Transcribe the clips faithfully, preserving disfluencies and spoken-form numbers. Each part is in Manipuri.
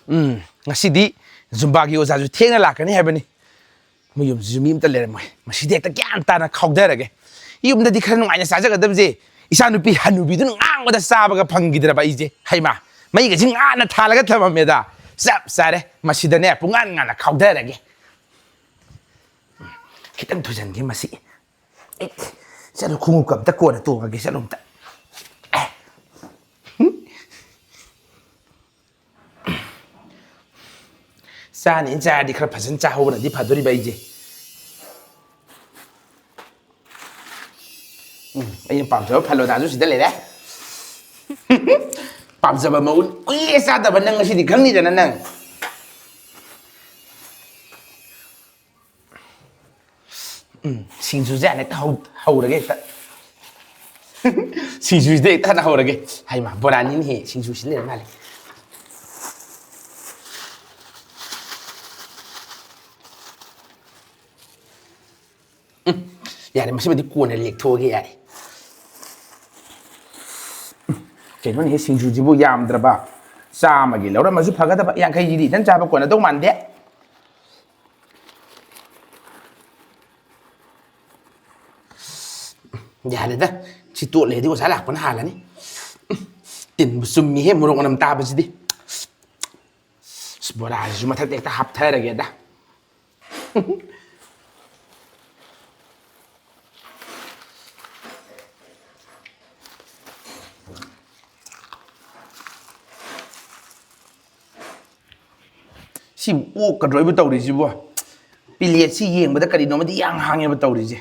ꯎꯝ, ꯉꯁꯤꯗꯤ ꯖꯨꯝꯕꯥꯒꯤ ꯑꯣꯖꯥꯁꯨ ꯊꯦꯡꯅ ꯂꯥꯛꯀꯅꯤ ꯍꯥꯏꯕꯅꯤ꯫ ꯃꯌꯨꯝꯁꯤꯁꯨ ꯃꯤ ꯑꯝꯇ ꯂꯩꯔꯝꯃꯣꯏ꯫ ꯃꯁꯤꯗꯤ ꯍꯦꯛꯇ ꯒ꯭ꯌꯥꯟ ꯇꯥꯅ ꯈꯥꯎꯊꯔꯒꯦ꯫ ꯌꯨꯝꯗꯗꯤ ꯈꯔ ꯅꯨꯡꯉꯥꯏꯅ ꯆꯥꯖꯒꯗꯕꯁꯦ꯫ ꯏꯆꯥꯅꯨꯄꯤ ꯍꯅꯨꯕꯤꯗꯨꯅ ꯉꯥꯡꯕꯗ ꯆꯥꯕꯒ ꯐꯪꯈꯤꯗ꯭ꯔꯕ ꯑꯩꯁꯦ꯫ ꯍꯩꯃꯥ, ꯃꯩꯒꯁꯤ ꯉꯥꯟꯅ ꯊꯥꯜꯂꯒ ꯊꯝꯃꯝꯃꯦꯗ꯫ ꯆꯞ ꯆꯥꯔꯦ꯫ ꯃꯁꯤꯗꯅꯦ ꯄꯨꯡꯉꯥꯟ ꯉꯥꯟꯅ ꯈꯥꯎꯊꯔꯒꯦ꯫ ꯈꯤꯇꯪ ꯊꯨꯖꯟꯒꯦ ꯃꯁꯤ꯫ ꯑꯩ, ꯆꯠꯂꯣ, ꯈꯣꯡꯎꯞꯀ ꯑꯝꯇ ꯀꯣꯟꯅ ꯇꯣꯡꯉꯒꯦ, ꯆꯠꯂꯣ ꯑꯝꯇ꯫ ꯆꯥꯅꯤ ꯆꯥꯔꯗꯤ ꯈꯔ ꯐꯖꯅ ꯆꯥꯍꯧꯕꯅꯗꯤ ꯐꯗꯣꯔꯤꯕ ꯑꯩꯁꯦ꯫ ꯎꯝ, ꯑꯩꯅ ꯄꯥꯝꯖꯕ ꯐꯂꯣꯗꯥꯁꯨ ꯁꯤꯗ ꯂꯩꯔꯦ꯫ ꯄꯥꯝꯖꯕ ꯃꯎꯟ ꯀꯨꯏꯔꯦ ꯆꯥꯗꯕ, ꯅꯪ ꯉꯁꯤꯗꯤ ꯈꯪꯅꯤꯗꯅ ꯅꯪ꯫ ꯎꯝ, ꯁꯤꯡꯖꯨꯁꯦ ꯍꯥꯟꯅ ꯍꯦꯛꯇ ꯍꯧ-, ꯍꯧꯔꯒꯦ ꯍꯦꯛꯇ꯫ ꯁꯤꯡꯖꯨꯁꯤꯗ ꯍꯦꯛꯇ ꯍꯥꯟꯅ ꯍꯧꯔꯒꯦ꯫ ꯍꯩꯃꯥ, ꯕꯣꯔꯥꯅꯤꯅꯦꯍꯦ, ꯁꯤꯡꯖꯨꯁꯤ ꯂꯩꯔ ꯃꯥꯜꯂꯦ꯫ ꯎꯝ, ꯌꯥꯔꯦ, ꯃꯁꯤꯃꯗꯤ ꯀꯣꯟꯅ ꯂꯦꯛꯊꯣꯛꯑꯒꯦ, ꯌꯥꯔꯦ꯫ ꯎꯝ, ꯀꯩꯅꯣꯅꯦꯍꯦ, ꯁꯤꯡꯖꯨꯁꯤꯕꯨ ꯌꯥꯝꯗ꯭ꯔꯕ? ꯆꯥꯝꯃꯒꯤ ꯂꯧꯔꯝꯃꯁꯨ ꯐꯒꯗꯕ, ꯌꯥꯡꯈꯩꯒꯤꯗꯤ ꯏꯊꯟ ꯆꯥꯕ ꯀꯣꯟꯅꯗꯧ ꯃꯥꯟꯗꯦ꯫ ꯌꯥꯔꯦꯗ, ꯁꯤ ꯇꯣꯠꯂꯦꯗꯤ ꯑꯣꯖꯥ ꯂꯥꯛꯄꯅ ꯍꯥꯜꯂꯅꯤ꯫ ꯇꯤꯟꯕꯨ ꯆꯨꯝꯃꯤꯍꯦ, ꯃꯣꯔꯣꯛ ꯃꯅꯝ ꯇꯥꯕꯁꯤꯗꯤ꯫ ꯑꯁ, ꯕꯣꯔꯥꯁꯤꯁꯨ ꯃꯊꯛꯇ ꯍꯦꯛꯇ ꯍꯥꯞꯊꯔꯒꯦꯗ꯫ ꯁꯤ ꯑꯣꯛꯀꯗ꯭ꯔꯣꯏꯕ ꯇꯧꯔꯤꯁꯤꯕꯣ? ꯄꯤꯂꯦꯠꯁꯤ ꯌꯦꯡꯕꯗ ꯀꯔꯤꯅꯣꯃꯗꯤ ꯌꯥꯝ ꯍꯥꯡꯉꯦꯕ ꯇꯧꯔꯤꯁꯦ꯫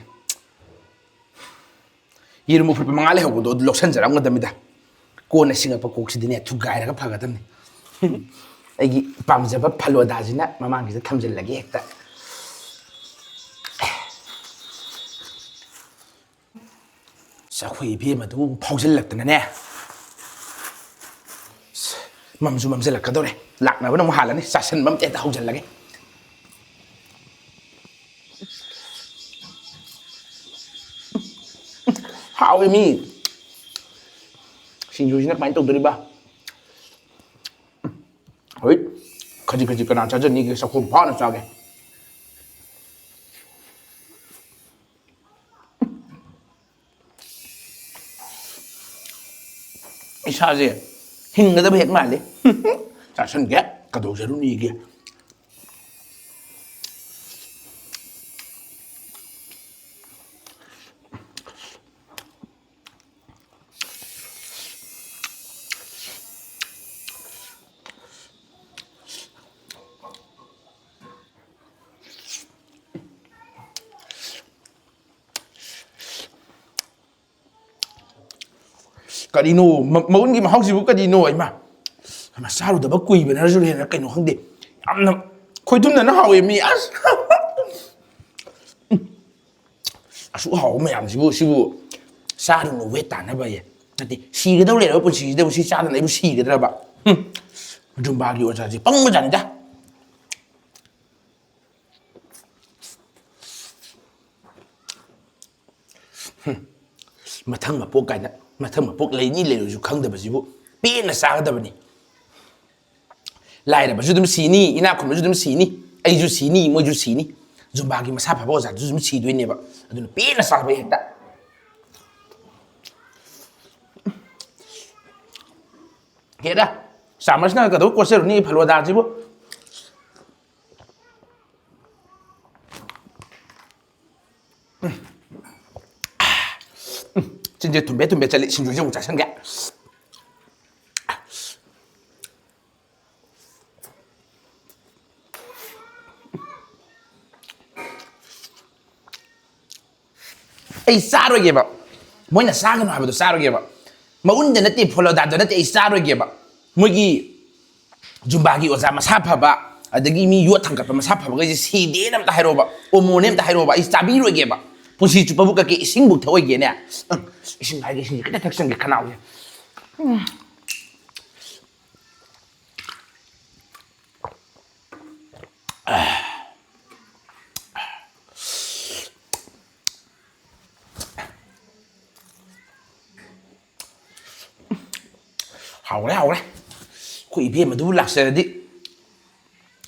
ꯌꯦꯔꯨꯝ ꯑꯐꯨꯠꯄ ꯃꯉꯥ ꯂꯩꯍꯧꯕꯗꯣ ꯑꯗꯨ ꯂꯧꯁꯟꯖꯔꯝꯒꯗꯕꯅꯤꯗ꯫ ꯀꯣꯟꯅ ꯁꯤꯡꯉꯛꯄ ꯀꯣꯛꯁꯤꯗꯤꯅꯦ ꯊꯨꯒꯥꯏꯔꯒ ꯐꯒꯗꯕꯅꯤ꯫ ꯑꯩꯒꯤ ꯄꯥꯝꯖꯕ ꯐꯂꯣꯗꯥꯁꯤꯅ ꯃꯃꯥꯡꯁꯤꯗ ꯊꯝꯖꯤꯜꯂꯒꯦ ꯍꯦꯛꯇ꯫ ꯑꯁ, ꯑꯩꯈꯣꯏ ꯏꯕꯦꯝꯃꯗꯨꯕꯨ ꯐꯥꯎꯖꯤꯜꯂꯛꯇꯅꯅꯦ꯫ ꯑꯁ, ꯃꯝꯁꯨ ꯃꯝꯁꯤꯜꯂꯛꯀꯗꯧꯔꯦ꯫ ꯂꯥꯛꯅꯕꯅ ꯑꯃꯨꯛ ꯍꯥꯜꯂꯅꯤ꯫ ꯆꯥꯁꯟꯕ ꯑꯝꯇ ꯍꯦꯛꯇ ꯍꯧꯖꯤꯜꯂꯒꯦ꯫ ꯍꯥꯎꯋꯦ ꯃꯤ꯫ ꯁꯤꯡꯖꯨꯁꯤꯅ ꯀꯃꯥꯏꯅ ꯇꯧꯗꯣꯔꯤꯕ? ꯍꯣꯏ, ꯈꯖꯤꯛ ꯈꯖꯤꯛ ꯀꯅꯥ ꯆꯥꯖꯅꯤꯒꯦ? ꯆꯥꯛꯈꯣꯝ ꯐꯥꯅ ꯆꯥꯒꯦ꯫ ꯏꯁꯥꯁꯦ ꯍꯤꯡꯒꯗꯕ ꯍꯦꯛ ꯃꯥꯜꯂꯤ꯫ ꯆꯥꯁꯟꯒꯦ, ꯀꯩꯗꯧꯖꯔꯨꯅꯤꯒꯦ? ꯀꯔꯤꯅꯣ ꯃ-, ꯃꯎꯟꯒꯤ ꯃꯍꯥꯎꯁꯤꯕꯨ ꯀꯔꯤꯅꯣ? ꯏꯃꯥ, ꯏꯃꯥ, ꯆꯥꯔꯨꯗꯕ ꯀꯨꯏꯕꯅꯔꯁꯨ ꯍꯦꯟꯅ ꯀꯩꯅꯣ ꯈꯪꯗꯦ, ꯌꯥꯝꯅ ꯈꯣꯏꯊꯨꯝꯅꯅ ꯍꯥꯎꯋꯦ ꯃꯤ꯫ ꯑꯁ! ꯎꯝ꯫ ꯑꯁꯨꯛ ꯍꯥꯎꯕ ꯃꯌꯥꯝꯁꯤꯕꯨ, ꯁꯤꯕꯨ ꯆꯥꯔꯨꯅꯨ, ꯋꯦꯠ ꯇꯥꯅꯕ ꯑꯌꯦ꯫ ꯅꯠꯇꯦ, ꯁꯤꯒꯗꯧ ꯂꯩꯔꯕ ꯄꯨꯟꯁꯤꯁꯤꯗꯕꯨ ꯁꯤ ꯆꯥꯗꯅ ꯑꯩꯕꯨ ꯁꯤꯒꯗ꯭ꯔꯕ? ꯎꯝ꯫ ꯖꯨꯝꯕꯥꯒꯤ ꯑꯣꯖꯥꯁꯦ ꯄꯪꯕꯖꯥꯠꯅꯤꯗ꯫ ꯍꯨꯝ꯫ ꯃꯊꯪ ꯃꯄꯣꯛ ꯀꯥꯏꯅ, ꯃꯊꯪ ꯃꯄꯣꯛ ꯂꯩꯅꯤ ꯂꯩꯔꯣꯏꯁꯨ ꯈꯪꯗꯕꯁꯤꯕꯨ ꯄꯦꯟꯅ ꯆꯥꯒꯗꯕꯅꯤ꯫ ꯂꯥꯏꯔꯕꯁꯨ ꯑꯗꯨꯝ ꯁꯤꯅꯤ, ꯏꯅꯥꯛ ꯈꯨꯟꯕꯁꯨ ꯑꯗꯨꯝ ꯁꯤꯅꯤ, ꯑꯩꯁꯨ ꯁꯤꯅꯤ, ꯃꯣꯏꯁꯨ ꯁꯤꯅꯤ꯫ ꯖꯨꯝꯕꯥꯒꯤ ꯃꯁꯥ ꯐꯕ ꯑꯣꯖꯥꯗꯨꯁꯨ ꯑꯗꯨꯝ ꯁꯤꯗꯣꯏꯅꯦꯕ꯫ ꯑꯗꯨꯅ ꯄꯦꯟꯅ ꯆꯥꯕ ꯍꯦꯛꯇ꯫ ꯍꯦꯔꯥ, ꯆꯥꯃꯁꯅ ꯀꯩꯗꯧ ꯀꯣꯠꯆꯔꯨꯅꯤ ꯐꯂꯣꯗꯥꯁꯤꯕꯨ? ꯎꯝ꯫ ꯎꯝ꯫ ꯆꯤꯟꯁꯦ ꯊꯨꯝꯕꯦ ꯊꯨꯝꯕꯦ ꯆꯠꯂꯤ, ꯁꯤꯡꯖꯨꯁꯦ ꯑꯃꯨꯛ ꯆꯥꯁꯟꯒꯦ꯫ ꯑꯩ ꯆꯥꯔꯣꯏꯒꯦꯕ꯫ ꯃꯣꯏꯅ ꯆꯥꯒꯅꯨ ꯍꯥꯏꯕꯗꯣ ꯆꯥꯔꯣꯏꯒꯦꯕ꯫ ꯃꯎꯟꯗ ꯅꯠꯇꯦ, ꯐꯣꯂꯣꯗꯥꯗ ꯅꯠꯇꯦ, ꯑꯩ ꯆꯥꯔꯣꯏꯒꯦꯕ꯫ ꯃꯣꯏꯒꯤ ꯖꯨꯝꯕꯥꯒꯤ ꯑꯣꯖꯥ ꯃꯁꯥ ꯐꯕ, ꯑꯗꯒꯤ ꯃꯤ ꯌꯣꯠ ꯊꯥꯡꯒꯠꯄ ꯃꯁꯥ ꯐꯕꯈꯩꯁꯦ ꯁꯤꯗꯦꯅ ꯑꯝꯇ ꯍꯥꯏꯔꯛꯑꯣꯕ, ꯑꯣꯃꯣꯅꯦ ꯑꯝꯇ ꯍꯥꯏꯔꯛꯑꯣꯕ, ꯑꯩ ꯆꯥꯕꯤꯔꯣꯏꯒꯦꯕ꯫ ꯄꯨꯟꯁꯤ ꯆꯨꯞꯄꯕꯨ ꯀꯛꯀꯦ ꯏꯁꯤꯡꯕꯨ ꯊꯛꯑꯣꯏꯒꯦꯅꯦ꯫ ꯎꯝ, ꯏꯁꯤꯡ ꯍꯥꯏꯒꯦ, ꯏꯁꯤꯡꯁꯦ ꯈꯤꯇ ꯊꯛꯆꯟꯒꯦ ꯈꯅꯥꯎꯁꯦ꯫ ꯎꯝ꯫ ꯍꯥꯎꯔꯦ, ꯍꯥꯎꯔꯦ꯫ ꯑꯩꯈꯣꯏ ꯏꯕꯦꯝꯃꯗꯨꯕꯨ ꯂꯥꯛꯆꯔꯗꯤ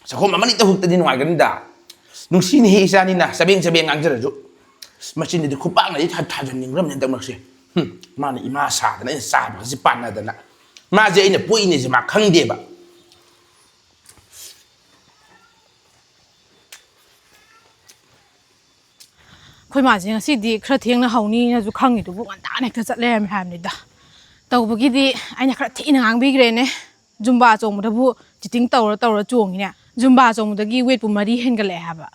ꯆꯥꯛꯈꯣꯝ ꯑꯃꯅꯤꯇ ꯍꯨꯛꯇꯗꯤ ꯅꯨꯡꯉꯥꯏꯒꯅꯤꯗ꯫ ꯅꯨꯡꯁꯤꯅ ꯍꯦꯛ ꯏꯆꯥꯅꯤꯅ ꯆꯕꯦꯡ ꯆꯕꯦꯡ ꯉꯥꯡꯖꯔꯁꯨ꯫ ꯃꯆꯤꯟꯗꯗꯤ ꯈꯨꯄꯥꯛꯅꯗꯤ ꯊꯥ- ꯊꯥꯖꯟꯅꯤꯡꯈ꯭ꯔꯕꯅꯤ ꯍꯟꯗꯛ ꯃꯔꯛꯁꯦ꯫ ꯍꯨꯝ, ꯃꯥꯅ ꯏꯃꯥ ꯁꯥꯗꯅ ꯑꯩꯅ ꯆꯥꯕꯒꯁꯦ ꯄꯥꯟꯅꯗꯅ꯫ ꯃꯥꯁꯦ ꯑꯩꯅ ꯄꯣꯛꯏꯅꯦꯁꯦ ꯃꯥ ꯈꯪꯗꯦꯕ꯫ ꯑꯩꯈꯣꯏ ꯃꯥꯁꯦ ꯉꯁꯤꯗꯤ ꯈꯔ ꯊꯦꯡꯅ ꯍꯧꯅꯤꯅꯁꯨ ꯈꯪꯉꯤꯗꯨꯕꯨ ꯉꯟꯇꯥꯅ ꯍꯦꯛꯇ ꯆꯠ ꯂꯩꯔꯝꯃꯦ ꯍꯥꯏꯕꯅꯤꯗ꯫ ꯇꯧꯕꯒꯤꯗꯤ ꯑꯩꯅ ꯈꯔ ꯊꯤꯅ ꯉꯥꯡꯕꯤꯈ꯭ꯔꯦꯅꯦ꯫ ꯖꯨꯝꯕꯥ ꯆꯣꯡꯕꯗꯕꯨ ꯆꯤꯇꯤꯡ ꯇꯧꯔ ꯇꯧꯔ ꯆꯣꯡꯉꯤꯅꯦ꯫ ꯖꯨꯝꯕꯥ ꯆꯣꯡꯕꯗꯒꯤ ꯋꯦꯠꯄꯨ ꯃꯔꯤ ꯍꯦꯟꯒꯠꯂꯛꯑꯦ ꯍꯥꯏꯕ꯫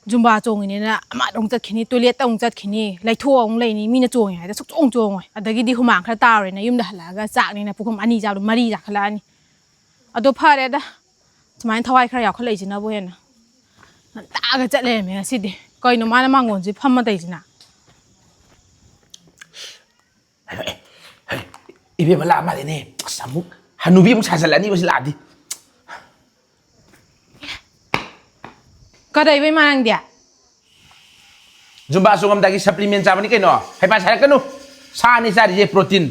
ꯖꯨꯝꯕꯥ ꯆꯣꯡꯉꯤꯅꯦꯅ ꯑꯃꯗ ꯑꯃꯨꯛ ꯆꯠꯈꯤꯅꯤ, ꯇꯣꯏꯂꯦꯠꯇ ꯑꯃꯨꯛ ꯆꯠꯈꯤꯅꯤ, ꯂꯩꯊꯣꯛꯑ ꯑꯃꯨꯛ ꯂꯩꯅꯤ, ꯃꯤꯅ ꯆꯣꯡꯉꯦ ꯍꯥꯏꯗ ꯁꯨꯛꯆꯣꯡ ꯆꯣꯡꯉꯣꯏ꯫ ꯑꯗꯒꯤꯗꯤ ꯍꯨꯃꯥꯡ ꯈꯔ ꯇꯥꯔꯨꯔꯦꯅ ꯌꯨꯝꯗ ꯍꯜꯂꯛꯑꯒ ꯆꯥꯛꯅꯤꯅ ꯄꯨꯈꯝ ꯑꯅꯤ ꯆꯥꯕꯗꯣ ꯃꯔꯤ ꯆꯥꯈꯠꯂꯛꯑꯅꯤ꯫ ꯑꯗꯣ ꯐꯔꯦꯗ, ꯁꯨꯃꯥꯏꯅ ꯊꯋꯥꯏ ꯈꯔ ꯌꯥꯎꯈꯠꯂꯛꯏꯁꯤꯅꯕꯨ ꯍꯦꯟꯅ꯫ ꯉꯟꯇꯥꯒ ꯆꯠ ꯂꯩꯔꯝꯃꯦ ꯉꯁꯤꯗꯤ꯫ ꯀꯩꯅꯣ ꯃꯥꯅ ꯃꯥꯡꯒꯣꯟꯁꯤ ꯐꯝꯃ ꯇꯧꯔꯤꯁꯤꯅ? ꯏꯕꯦꯝꯃ ꯂꯥꯛꯑ ꯃꯥꯜꯂꯦꯅꯦ꯫ ꯑꯁ, ꯑꯃꯨꯛ ꯍꯅꯨꯕꯤ ꯑꯃꯨꯛ ꯁꯥꯖꯜꯂꯛꯑꯅꯤꯕ ꯁꯤ ꯂꯥꯛꯑꯗꯤ꯫ ꯀꯗꯩꯕ ꯏꯃꯥ ꯅꯪꯗꯤ? ꯖꯨꯝꯕꯥ ꯆꯣꯡꯉꯝꯗꯥꯏꯒꯤ supplement ꯆꯥꯕꯅꯤ ꯀꯩꯅꯣ꯫ ꯍꯩꯄꯥ ꯁꯥꯔꯛꯀꯅꯨ꯫ ꯁꯥꯅꯤ ꯆꯥꯔꯤꯁꯦ, protein꯫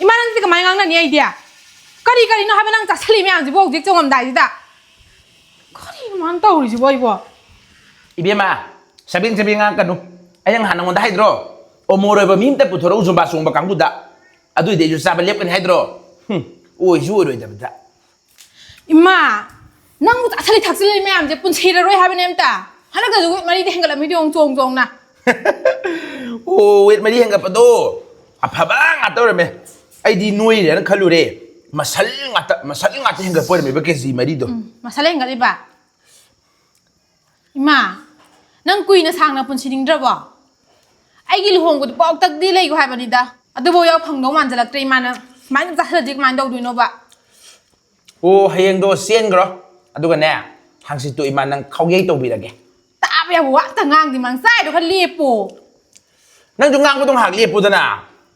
ꯏꯃꯥ ꯅꯪꯗꯤ ꯀꯃꯥꯏꯅ ꯉꯥꯡꯅꯅꯤ ꯑꯩꯗꯤ? ꯀꯔꯤ ꯀꯔꯤꯅꯣ ꯍꯥꯏꯕ ꯅꯪ ꯆꯥꯁꯜꯂꯤ ꯃꯌꯥꯝꯁꯤꯕꯨ ꯍꯧꯖꯤꯛ ꯆꯣꯡꯉꯝꯗꯥꯏꯁꯤꯗ? ꯀꯔꯤꯅꯣ ꯃꯥꯅ ꯇꯧꯔꯤꯁꯤꯕꯣ ꯑꯩꯕꯣ? ꯏꯕꯦꯝꯃ, ꯆꯕꯦꯡ ꯆꯕꯦꯡ ꯉꯥꯡꯉꯛꯀꯅꯨ꯫ ꯑꯩꯅ ꯉꯍꯥꯟ ꯅꯉꯣꯟꯗ ꯍꯥꯏꯗ꯭ꯔꯣ? ꯑꯣꯃꯣꯔ ꯑꯣꯏꯕ ꯃꯤ ꯑꯝꯇ ꯄꯨꯊꯣꯔꯛꯎ ꯖꯨꯝꯕꯥ ꯆꯣꯡꯕ ꯀꯥꯡꯕꯨꯗ꯫ ꯑꯗꯨꯏꯗꯤ ꯑꯩꯁꯨ ꯆꯥꯕ ꯂꯦꯞꯀꯅꯤ ꯍꯥꯏꯗ꯭ꯔꯣ? ꯍꯨꯝ, ꯑꯣꯏꯁꯨ ꯑꯣꯏꯔꯣꯏꯗꯕꯗ꯫ ꯏꯃꯥ, ꯅꯪꯕꯨ ꯆꯥꯁꯤꯜꯂꯤ ꯊꯛꯆꯤꯜꯂꯤ ꯃꯌꯥꯝꯁꯦ ꯄꯨꯟꯁꯤꯔꯔꯣꯏ ꯍꯥꯏꯕꯅꯦ ꯑꯝꯇ꯫ ꯍꯟꯗꯛꯇꯁꯨ weight ꯃꯔꯤꯗꯤ ꯍꯦꯟꯒꯠꯂꯝꯃꯤꯗꯤ ꯌꯦꯡꯉꯨ, ꯆꯣꯡ ꯆꯣꯡꯅ꯫ ꯑꯣ, weight ꯃꯔꯤ ꯍꯦꯟꯒꯠꯄꯗꯣ ꯑꯐꯕ ꯉꯥꯛꯇ ꯑꯣꯏꯔꯝꯃꯦ꯫ ꯑꯩꯗꯤ ꯅꯣꯏꯔꯦꯅ ꯈꯜꯂꯨꯔꯦ꯫ Muscle ꯉꯥꯛꯇ, muscle ꯉꯥꯛꯇ ꯍꯦꯟꯒꯠꯄ ꯑꯣꯏꯔꯝꯃꯦꯕ ꯀꯦꯖꯤ ꯃꯔꯤꯗꯣ꯫ ꯎꯝ, muscle ꯍꯦꯟꯒꯠꯂꯤꯕ? ꯏꯃꯥ, ꯅꯪ ꯀꯨꯏꯅ ꯁꯥꯡꯅ ꯄꯨꯟꯁꯤꯅꯤꯡꯗ꯭ꯔꯕꯣ? ꯑꯩꯒꯤ ꯂꯨꯍꯣꯡꯕꯗꯨ ꯄꯥꯎꯇꯛꯇꯤ ꯂꯩꯌꯨ ꯍꯥꯏꯕꯅꯤꯗ꯫ ꯑꯗꯨꯐꯥꯎ ꯌꯥꯎ ꯐꯪꯗꯧ ꯃꯥꯟꯖꯜꯂꯛꯇ꯭ꯔꯦ ꯏꯃꯥ ꯅꯪ꯫ ꯁꯨꯃꯥꯏꯅ ꯆꯥꯁꯤꯜꯂꯗꯤ ꯀꯃꯥꯏꯅ ꯇꯧꯗꯣꯏꯅꯣꯕ? ꯑꯣ, ꯍꯌꯦꯡꯗꯣ ꯆꯦꯟꯈ꯭ꯔꯣ꯫ ꯑꯗꯨꯒꯅꯦ, ꯍꯪꯆꯤꯠꯇꯨ ꯏꯃꯥ ꯅꯪ ꯈꯥꯎꯌꯩ ꯇꯧꯕꯤꯔꯒꯦ꯫ ꯇꯥꯕ ꯌꯥꯕ ꯋꯥ ꯑꯝꯇ ꯉꯥꯡꯗꯦ, ꯃꯥ ꯆꯥꯏꯗꯣ ꯈꯔ ꯂꯦꯞꯄꯣ꯫ ꯅꯪꯁꯨ ꯉꯥꯡꯕꯗꯣ ꯉꯥꯏꯍꯥꯛ ꯂꯦꯞꯄꯨꯗꯅ꯫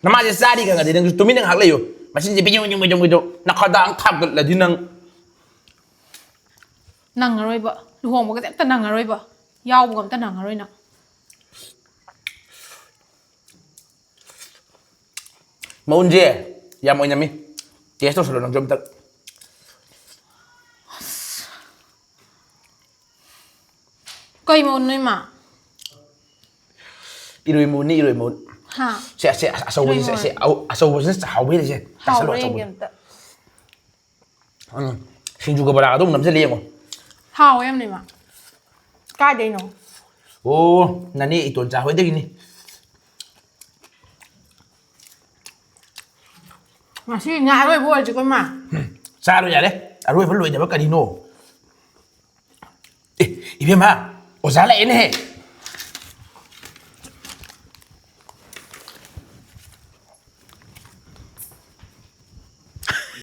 ꯅꯃꯥꯁꯦ ꯆꯥꯔꯤ ꯈꯪꯉꯗꯤ ꯅꯪꯁꯨ ꯇꯨꯃꯤꯟꯅ ꯉꯥꯏꯍꯥꯛ ꯂꯩꯌꯨ꯫ ꯃꯆꯤꯟꯁꯦ ꯕꯤꯖꯨꯡ ꯕꯤꯖꯨꯡ ꯕꯤꯖꯨꯡ ꯕꯤꯖꯨꯡ ꯅꯈꯗꯥꯡ ꯊꯥꯡꯒꯠꯂꯗꯤ ꯅꯪ꯫ ꯅꯪꯉꯔꯣꯏꯕ꯫ ꯂꯨꯍꯣꯡꯕꯒꯁꯦ ꯑꯝꯇ ꯅꯪꯉꯔꯣꯏꯕ꯫ ꯌꯥꯎꯕꯒ ꯑꯝꯇ ꯅꯪꯉꯔꯣꯏ ꯅꯪ꯫ ꯃꯎꯟꯁꯦ ꯌꯥꯝ ꯑꯣꯏꯅꯝꯃꯤ꯫ Taste ꯇꯧꯁꯜꯂꯣ ꯅꯪꯁꯨ ꯑꯝꯇ꯫ ꯀꯩ ꯃꯣꯟꯅꯣ ꯏꯃꯥ? ꯏꯔꯣꯏ ꯃꯣꯟꯅꯤ, ꯏꯔꯣꯏ ꯃꯣꯟ꯫ ꯍꯥ? ꯁꯦ ꯁꯦ ꯑꯆꯧꯕꯁꯦ꯫ ꯁꯦ ꯑꯆꯧꯕꯁꯤꯅ ꯆꯥꯎꯕ ꯍꯦꯜꯂꯤꯁꯦ꯫ ꯆꯥꯁꯜꯂꯣ꯫ ꯍꯥꯎꯕ꯭ꯔꯥ ꯌꯦꯡꯒꯦ ꯑꯆꯧꯕ꯫ ꯑꯝꯇ꯫ ꯎꯝ꯫ ꯁꯤꯡꯖꯨꯒ ꯕꯣꯔꯥꯒꯗꯣ ꯑꯃꯨꯛ ꯅꯝꯁꯤꯜꯂꯦ ꯌꯦꯡꯉꯣ꯫ ꯍꯥꯎꯋꯦ ꯌꯥꯝꯅ ꯏꯃꯥ꯫ ꯀꯥꯏꯗꯩꯅꯣ? ꯑꯣ, ꯅꯅꯦ ꯏꯇꯣꯟꯆꯥ ꯍꯣꯏꯗꯒꯤꯅꯤ꯫ ꯉꯁꯤ ꯉꯥ ꯑꯔꯣꯏꯕ ꯑꯣꯏꯔꯁꯤꯀꯣ ꯏꯃꯥ꯫ ꯆꯥꯔꯣ ꯌꯥꯔꯦ꯫ ꯑꯔꯣꯏꯕ ꯂꯣꯏꯗꯕ ꯀꯔꯤꯅꯣ? ꯑꯦ, ꯏꯕꯦꯝꯃ, ꯑꯣꯖꯥ ꯂꯥꯛꯑꯦꯅꯦꯍꯦ꯫